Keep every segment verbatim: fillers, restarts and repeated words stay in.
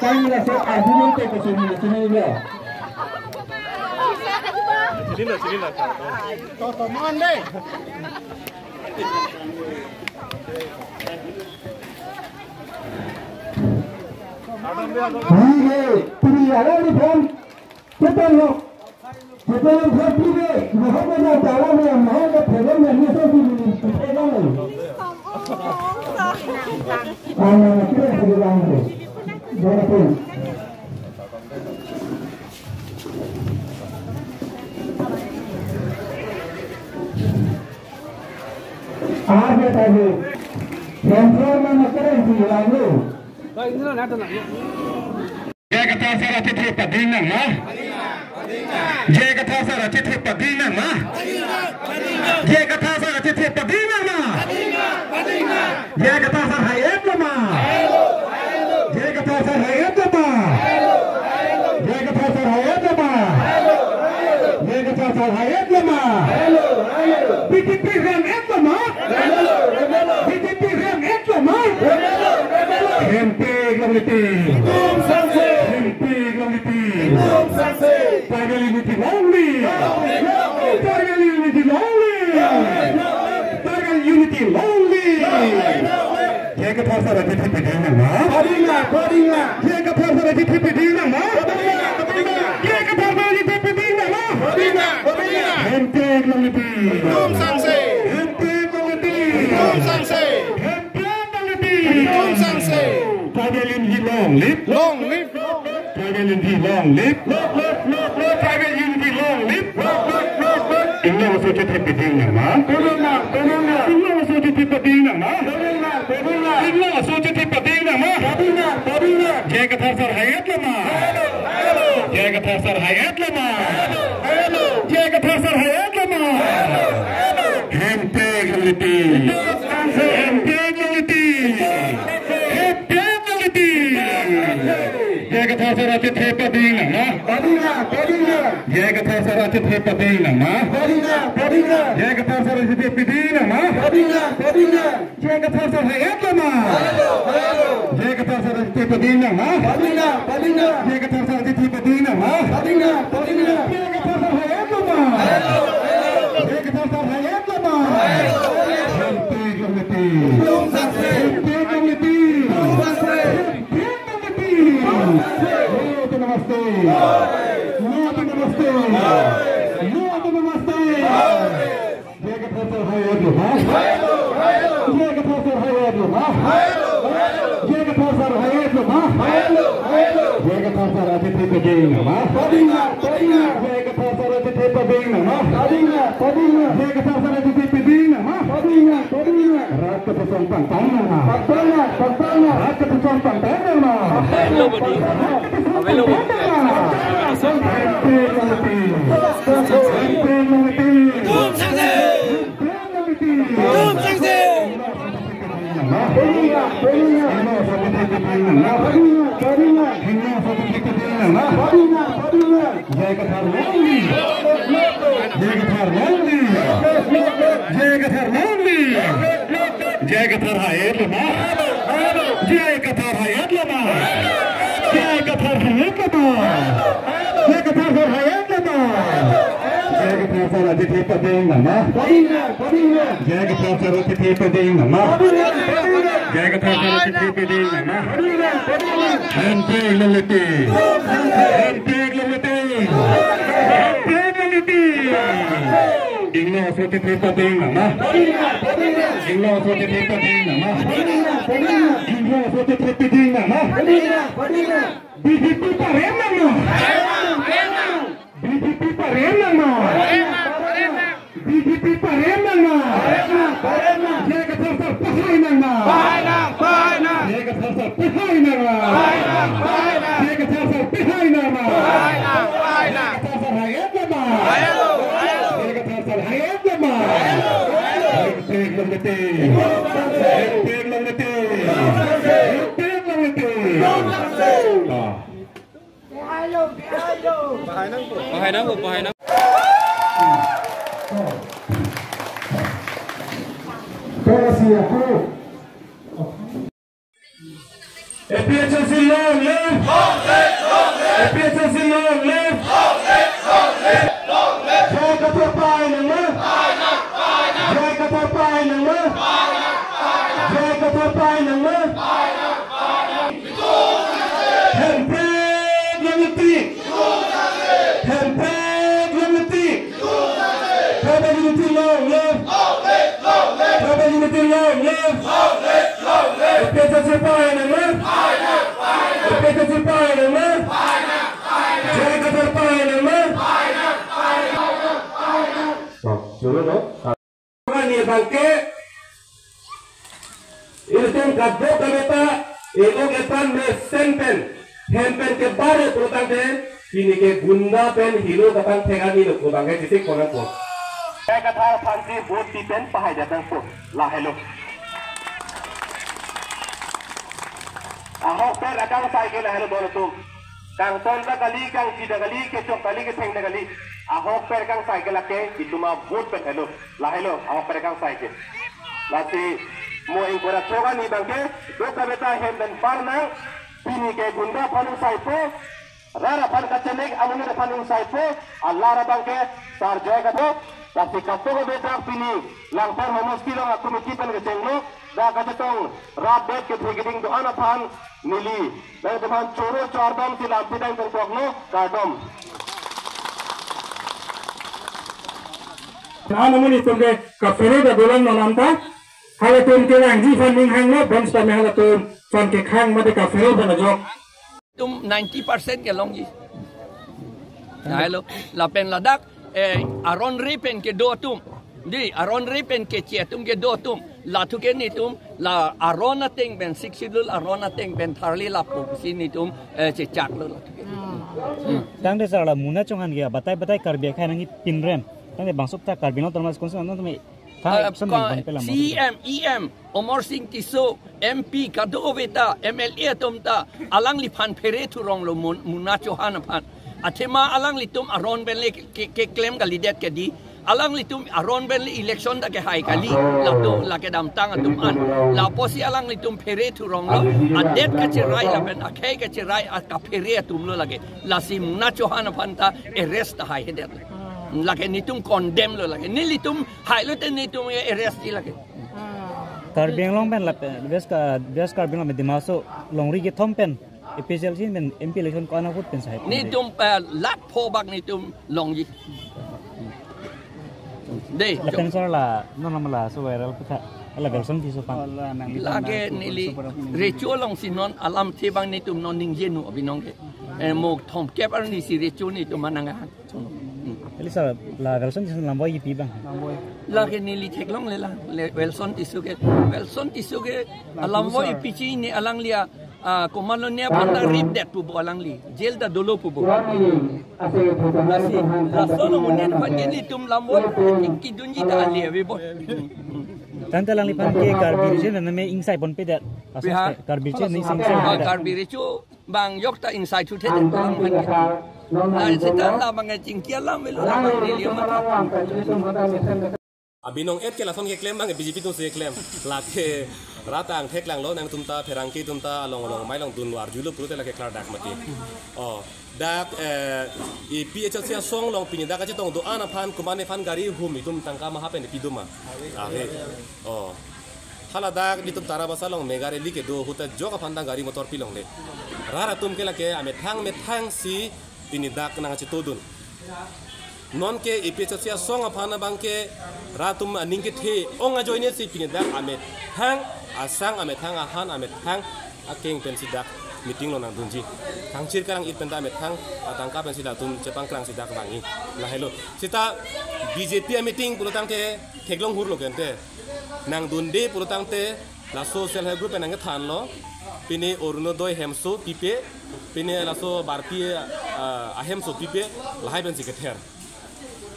Ang nasa argumento ko sini, sini ya. Sini na, sini na. Sige, puri alam ni pon. Kita lo. Kita lo pon puri. Mahal na dalam ya, mahal na phelang ya, ni sa puri. Phelang. Ang mga kira sa dalam ko. Dalam ko. Arve tadi. Yang pernah makan di lalu. J. Kathar sar achethe pading nang ma? J. Kathar sar achethe pading nang ma? J. Kathar sar achethe pading nang ma? J. Kathar sar hai-et lo ma? J. Kathar sar hai-et lo ma? J. Kathar sar hai-et lo ma? J. Kathar sar hai-et lo ma? B J P rem-et lo ma? B J P rem-et lo ma? Hempik longle ti. Hempik longle ti. Tribal unity long live. Tribal unity long live. Tribal unity long live. J. Kathar sar achethe pading nang ma? Pading nang, pading nang. J. Kathar sar achethe pading nang ma? Pading nang, pading nang. J. Kathar sar achethe pading nang ma? Pading nang, pading nang. Hempik longle ti. Tum sangse. Hempik longle ti. Tum sangse. Hempik longle ti. Tum sangse. Tribal unity long live. Long live. Tribal unity long live. Long live, long live. Tribal unity long live. Long live, long live. Inglong aso achethe pading nang ma? Pading nang, pading nang. Inglong aso achethe pading nang ma? Pading nang, pading nang. Inglong aso achethe pading nang ma? Pading nang, pading nang. J. Kathar sar hai-et lo ma? Hai-et lo, hai-et lo. J. Kathar sar hai-et lo ma? Hai-et lo, hai-et lo. J. Kathar sar hai-et lo ma? Hai-et lo, hai-et lo. Hempik longle ti. Hempik longle ti. Hempik longle ti. J. Kathar sar achethe pading nang ma? Pading nang, pading nang. J. Kathar sar achethe pading nang ma? Pading nang, pading nang. J. Kathar sar achethe pading nang ma? Pading nang, pading nang. J. Kathar sar hai-et lo ma? Hai-et lo, hai-et lo. J. Kathar sar achethe pading nang ma? Pading nang, pading nang. J. Kathar sar achethe pading nang ma? Pading nang, pading nang. J. Kathar sar hai-et lo ma? Hai-et lo, hai-et lo. J. Kathar sar hai-et lo ma? Hai-et lo, hai-et lo. Hempik longle ti. Tum sangse. Hempik longle ti. Tum sangse. Hempik longle ti. Tum sangse. No to namaste. No to namaste. No to namaste. J. Kathar sar hai-et lo ma? Hai-et lo, hai-et lo. J. Kathar sar hai-et lo ma? Hai-et lo, hai-et lo. J. Kathar sar hai-et lo ma? Hai-et lo, hai-et lo. J. Kathar sar achethe pading nang ma? Pading nang, pading nang. J. Kathar sar achethe pading nang ma? Pading nang, pading nang. J. Kathar sar achethe pading nang ma? Pading nang, pading nang. Rat kepasong pangtang nang ma? Pangtang nang, pangtang nang. Rat kepasong pangtang nang ma? Pangtang nang, pangtang nang. Rat kepasong pangtang nang ma? Hempik longle ti. Hempik longle ti. Tum sangse. Tum sangse. J. Kathar long live. J. Kathar long live. J. Kathar long live. J. Kathar hai-et lo ma? J. Kathar hai-et lo ma? J. Kathar hai-et lo ma? J. Kathar sar hai-et lo ma? J. Kathar sar achethe pading nang ma? Pading nang, pading nang. J. Kathar sar achethe pading nang ma? Pading nang, pading nang. J. Kathar sar achethe pading nang ma? Pading nang, pading nang. Hempik longle ti. Hempik longle ti. Hempik longle ti. Inglong aso achethe pading nang ma? Pading nang, pading nang. Inglong aso achethe pading nang ma? Pading nang, pading nang. Inglong aso achethe pading nang ma? Pading nang, pading nang. B J P parem nang ma? Parem nang, parem nang. B J P parem nang ma? Parem nang, parem nang. B J P parem nang ma? Parem nang, parem nang. J. Kathar sar pahai nang ma? Pahai nang, pahai nang. J. Kathar sar pahai nang ma? Pahai nang, pahai nang. J. Kathar sar pahai nang ma? Pahai nang, pahai nang. J. Kathar sar hai-et lo ma? Hai-et lo, hai-et lo. J. Kathar sar hai-et lo ma? Hai-et lo, hai-et lo. Hempik longle ti. Hempik longle ti. Hempik longle ti. Ah. Pahai nang, pahai nang. Terima kasih, aku. A P H L C long live! Long live! Long live! Long live! A P H L C party long live! A P H L C party long live! Joy Kathar party long live! Oh, dulu, no? Kani abangke, ilitum kadokave ta, ilong epan mesen pen, hem pen kebare pulotangte, pini ke gunda pen helo kapan thek ani lo ko abangke chesik pon nangpo. Joy Kathar aphansi vote pi pen pahai det nangpo, lahelo. Ahokpet akangsai ke lahelo don atum. Kangton ta kali, kangji ta kali, kechok kali, ketheng ta kali. Ahokpet akangsai ke lake, itum avote pen helo. Lahelo, ahokpet akangsai ke. Lasi mo ingkoi ra thok ani abangke, dokave ta hem pen par nang, pini ke gunda aphan ingsaipo, rat aphan kachenek, amonit aphan ingsaipo, alar abangke, Sar Joy Kathar, lasi kadokave ta pini, Langpher homosti along a-committee pen kechenglo, dak kachetong, rat det kethe keding do-an aphan, neli, nangtum aphan choro charbom si lampi dang tong koklo, kardom. Nang amonit atum ke kaphere ta dolang non anta. Halatum ke nangji aphan ning hanglo, bonsitame halatum aphan kekhang mate kaphere aphan ajok. Tum ninety percent ke longji. Lahelo, lapen ladak, eh, aron re pen kedo atum. Di, aron re pen keche atum kedo atum. Lathu ke netum, la aron ateng pen, Sixth Schedule aron ateng pen tharli lapu si netum, eh, chechaklo lathu ke. Tangte sir, la Muna Chauhan ke batai batai Karbi akhei nangji pinrem. Tangte bangso ta Karbi Anglong Autonomous Council anong tumi. Tha, eh, ekson ka-, bang pela mo. C E M, E M, Amarsing Tisso, M P, kadokave ta, M L A atum ta, alangliphan phere thurong lo Mun-, Muna Chauhan aphan. Athema alanglitum aron pen le ke, ke, keklem kalidet ke di. Alanglitum aron pen le election ta kehai kali. Lato, lake damtang atum an. Lapusi alanglitum phere thurong lo. Adet kacherai lapen akhei kacherai a kaphere atum lo lake. Lasi Muna Chauhan aphan ta arrest tahai hedet. Lake netum condemn lo lake. Nelitum hailo te netum arrest ji lake. Karbi Anglong pen lap, West Ka-, West Karbi Anglong pen Dima Hasao longri kethom pen A P H L C pen M P election ko-an ahut pen sahai. Netum, eh, lakh pho bak netum longji. Dei, lapen sir la, non lam laso viral petha, la Welson Tisso aphan. Lake neli recho alongsi non alamthe abang netum non ningje nu abinong ke. Eh, mo thomkep arni si recho netum manang ahan. Kali sir, la Welson Tisso lamvoi kipi abang? Lake neli theklongle la, le Welson Tisso ke, Welson Tisso ke, ah, lamvoi kipi chinine alangli a, ah, komatlo ne aphan ta rip det pu bo alangli, jail ta dolo pu bo. Lasi, laso lo munen aphan ke netum lamvoi ki-, kidunji ta ale ave bo. Tangte alangliphan ke Karbi Recho name ingsai ponpe det. Asa Karbi Recho ne ingsai ponpe det. Karbi Recho bang yok ta ingsai thuthe det ko alang aphan ke. Ai seta labang ke chingki alam avelo labang neli matha. Abinong et ke lason keklem abang B J P atumsi keklem. Lake rat angthek langlo, nangtum ta pherangke atum ta along along mai along dunlo arjulo pulote lake klardak mati. Oh, dak, eh, A P H L C asong along pini dak kachetong do-an aphan komatne aphan gari hum itum tangka maha pen pidoma. Ave. Oh. Haladak netum Tarabasa along mega rally kedo ahut ta jok aphan ta gari motor pilongle. Rat atum ke lake amethang methang si pini dak nangchetongdun. Non ke A P H L C asong aphan abang ke rat atum aning kethe ong ajoine si pini dak amethang asang amethang ahan amethang akeng pensi dak meeting along nangdunji. Thangchir karang it pen ta amethang atangka pensi latum chepangkrang si dak vangji. Lahelo. Seta B J P ameeting pulotangte theklong hurlo kente. Nangdunde pulotangte laso self help group pen nangkethanlo. Pini Orunodoi hemso pipe, pini laso Bharti, ah, ahemso pipe, lahai pensi kether.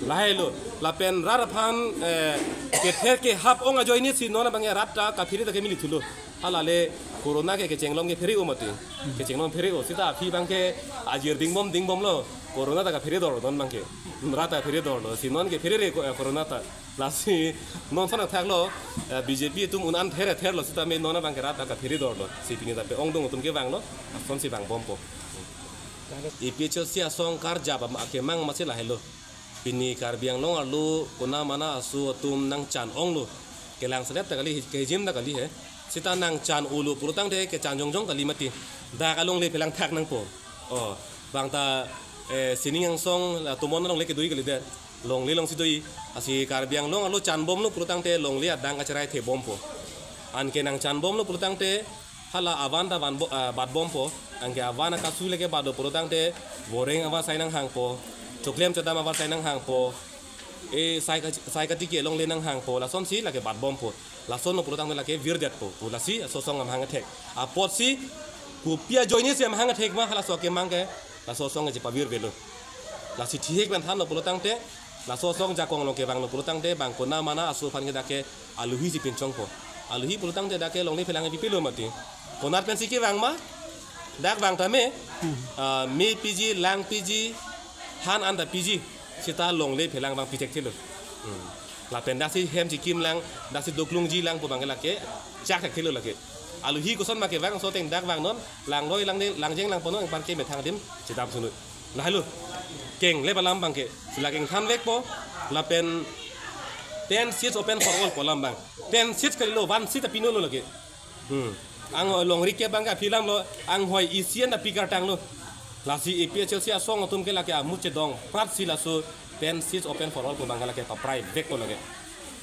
Lahailo, lapen rat aphan, eh, kether kehap ong ajoine si non abang rat ta kaphere ta kemili thulo. Hala le corona ke kechenglong ke phere-o mati. Kechenglong phere-o, seta aphi abang ke ajir dingbom dingbomlo. Corona ta kaphere dor non abang ke. Rat ta phere dorlo. Si non ke pherere ko-, eh, corona ta. Lasi non sana thaklo, eh, B J P atum un-an ther therlo sitame non abang ke rat ta kaphere dorlo. Si pini ta pe-ongdung atum kevanglo. Asonsi vangbompo. A P H L C asong karjap ama kemang masi lahelo. Pini Karbi Anglong arlo kona mana aso atum nangchan onglo. Kelang selet ta kali, kejim ta kali he. Seta nangchan olo pulotangte kechan jongjong kali mati. Dak alongle phelangthak nangpo. Oh, bang ta, eh, sining angsong la tomon alongle kedo-i kalidet. Longle alongsi do-i. Lasi Karbi Anglong arlo chanbomlo pulotangte longle adang kacherai thebompo. Anke nangchanbomlo pulotangte hala avan ta van bo, ah, batbompo. Anke avan akasu lake bado pulotangte boreng avarsai nanghangpo, choklem chodam avarsai nanghangpo, e sai ka, sai katiki alongle nanghangpo, lasonsi lake batbompo. Lasonlo pulotangte lake virdetpo pu lasi laso asong amahang athek. Apotsi kopi ajoinesi amahang athek ma halaso akemang ke laso asong ke chepavirvelo. Lasi thihek pen thanlo pulotangte, laso asong jakong along kevanglo pulotangte bang konat mana aso aphan ke dak ke aluhi si pinchongpo. Aluhi pulotangte dak ke longle phelang pipilo mati. Konat pensi kevang ma, dak vang tame, ah, me piji, lang piji, han anta piji, seta longle phelang vang pithekthe lo. Hmm. Lapen daksi hem chikim lang, daksi doklungji lang pu abang ke lake chakthekthe lo lake. Aluhi koson ma kevang, so ateng dak vangnon, langroi lang, langjeng lang ponnon, anparke methang adim chedam sunut. Lahelo. Kenglep alam abang ke, sila kengthanvekpo, lapen ten seats open for all pu alam abang. Ten seats kalilo, one seat ta pinon lo lake. Hmm. Anghoi longri ke abang ke aphi alamlo, anghoi isi an ta pikartanglo. Lasi A P H L C asong atum ke lake amu chedong, pratsi laso ten seats open for all pu abang ke lake papraivekpo lake.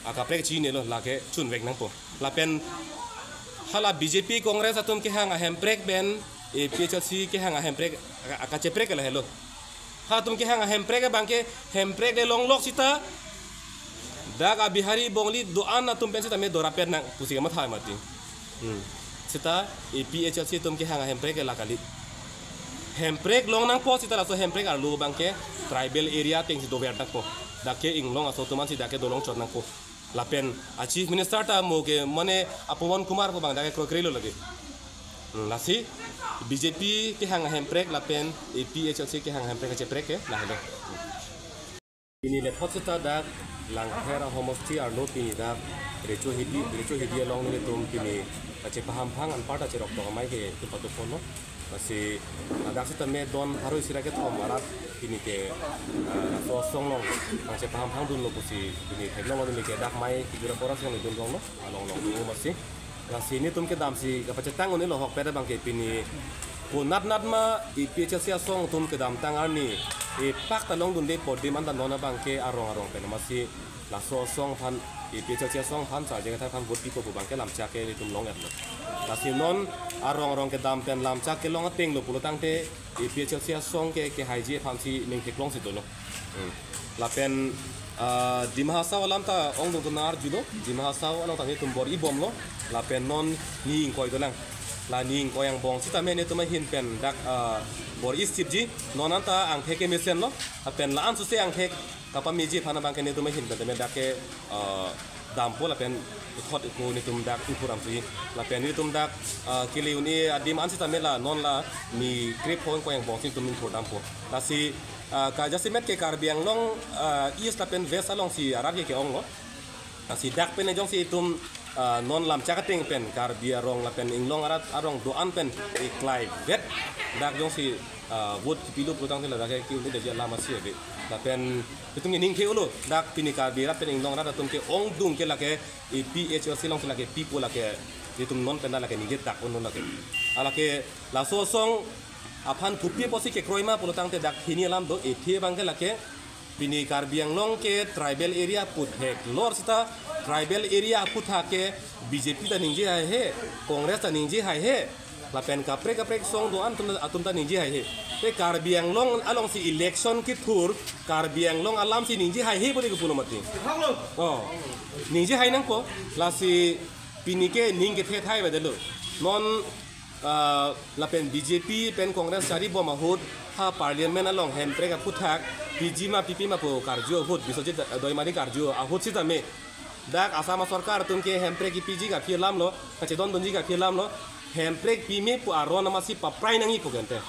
Akaprek chinilo, lake chunvek nangpo. Lapen hala B J P Congress atum kehang ahemprek pen A P H L C kehang ahemprek aka, akacheprek ke lahelo. Halatum kehang ahemprek abang ke hemprek le longlok seta dak a Bihari Bongali do-an atum pen seta me dorapet nang pusi kamatha mati. Hmm. Seta A P H L C atum kehang ahemprek ke la kali. Hemprek long nangpo seta laso hemprek arlo abang ke tribal area atengsi dover nangpo. Dak ke inglong aso atum ansi dak ke dolong chot nangpo. Lapen a Chief Minister ta mo ke mane a Pawan Kumar pu abang dak ke kroikre lo lake. Hmm, lasi B J P kehang ahemprek lapen A P H L C kehang ahemprek kacheprek ke lahelo. Pini lethot seta dak Langpher ahomosti arlo pini dak Recho Hidi, Recho Hidi along nelitum pini kachepahamphang anparta cheroktok amei ke tupa tupono. Lasi ladak seta me don pharo isi ra kethom arat pini ke, ah, laso asong along kachepahamphang dunlo pusi pini theklonglo, pini ke dak mei kejura pora song nidun longlo, along long dunlo masi. Lasi nelitum kedamsi kapachetang un-elo ahokpet abang ke pini konat nat ma A P H L C asong atum kedamtang arni epak ta longdunde pu adim anta non abang ke arong arong pen masi laso asong aphan, A P H L C asong aphan, Sarjeng Kathar aphan vote pipo pu abang ke lamchak ke nelitum long-etlo. Lasi non arong arong kedam pen lamchak kelong atenglo pulotangte A P H L C asong ke kehaiji aphansi ning theklongsi dolo. Hmm. Lapen, ah, Dima Hasao alam ta ongdung atum nang-arjulo, Dima Hasao along ta nelitum bor-ibomlo, lapen non ni ingkoi dolang. La ni ingkoi angbong sitame nelitum ahin pen dak, ah, bor-istipji, non anta angthek kemesenlo, lapen la-an suse angthek kapameji aphan abang ke nelitum ahin pen tame dak ke, ah, dampo lapen thot ko nelitum dak ingkoi ram si. Lapen nelitum dak, ah, kele un-e adim an sitame la non la ni krepho ingkoi angbong si nelitum ingkoi dampo. Lasi, ah, ka jasemet ke Karbi Anglong, ah, East lapen West alongsi arat ke ke-onglo. Lasi dak pen jongsi itum, ah, non lamchak ateng pen Karbi arong lapen inglong arat arong do-an pen iklai vet. Dak jongsi, ah, vote kipilo pulotangte ladak ke ki-un-edeji alam asi ave. Lapen itum ke ning the-olo, dak pini Karbi arat pen inglong arat atum ke-ongdung ke lake A P H L C alongsi lake pipo lake itum non pen lake ningje dak unlo lake. Alake laso asong aphan kopi apotsi kekroi ma pulotangte dak hini alam do, ethe abang ke lake pini Karbi Anglong ke tribal area aphuthak lor seta tribal area aphuthak ke B J P ta ningje haihe, Congress ta ningje haihe. Lapen kaprek kaprek asong do-an atum, atum ta ningje haihe. Te Karbi Anglong alongsi election kethur, Karbi Anglong alamsi ningje haihe pule kepulo mati. Oh, ningje hai nangpo, lasi pini ke ning kethe thai bedelo. Non, ah, lapen B J P pen Congress charibom ahut ha Parliament along hemprek aphuthak piji ma pipe ma pu karju ahut, Biswajit Doimari karju ahut sitame dak Assam asorkar atum ke hemprek kipiji ke aphi alamlo, kachedondunji ke aphi alamlo, hemprek pime pu aron amatsi paprai nangji pu kente.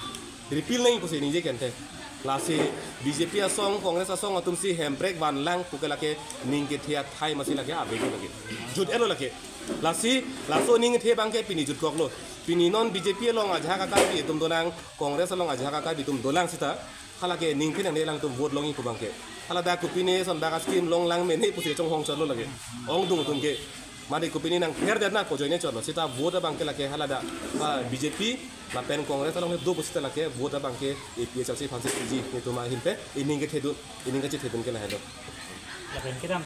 Repeal nangji pusi ningje kente. Lasi B J P asong, Congress asong atumsi hemprek vanlang pu ke lake ning kethe athai amatsi lake ave ke lake. Jut-etlo lake. Lasi laso ning kethe abang ke pini jutkoklo. Pini non B J P along ajahak a-Karbi atum dolang, Congress along ajahak a-Karbi atum dolang seta halake ning kethe nangne alangtum vote longji pu abang ke. Hala dak kopine son dak a-scheme longlang mene pusi chonghong chotlo lake. Ongdung atum ke. Mane kopine nangpherdet na ko ajoine chotlo. Seta vote abang ke lake hala dak, ah, B J P lapen Congress along do pu seta lake vote abang ke A P H L C aphansi piji nelitum ahin pen ining kethedun, ining kachethedun ke lahelo. Lapen kedam